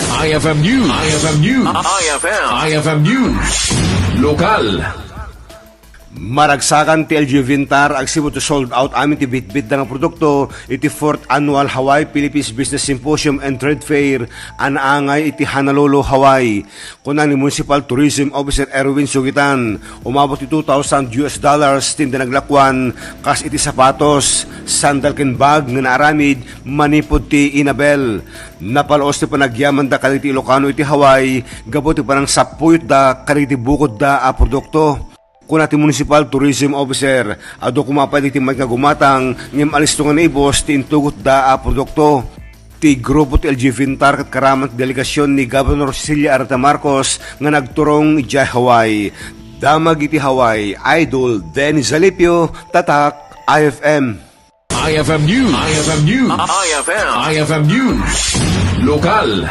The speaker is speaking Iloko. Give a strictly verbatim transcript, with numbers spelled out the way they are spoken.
I F M News. I F M News. I F M. I F M News. Lokal. Maragsakan ti L G Vintar agsipud ti sold out amin ti bitbitda nga produkto iti fourth Annual Hawaii Philippines Business Symposium and Trade Fair a naangay iti Honolulu, Hawaii. Kuna ni Municipal Tourism Officer Erwin Sugitan, umabot ti two thousand U S dollars ti inda naglakuan kas iti sapatos, sandal ken bag nga naaramid manipud ti Inabel. Napaluos ti panagyamanda kadagiti Ilocano iti Hawaii gapu ti panangsappuyotda kadagiti bukodda a produkto. Kuna ti Municipal Tourism Officer, adu koma pay dagiti mayat nga gumatang ngem alisto nga naibus ti intugotda a produkto. Ti grupo ti L G Vintar ket karaman ti delegasyon ni Governor Cecilia Arta Marcos nga nagturong idiay Hawaii. Damag iti Hawaii, Idol Dennis Zalipio, Tatak, I F M. I F M News. I F M News. I F M. I F M News. Lokal.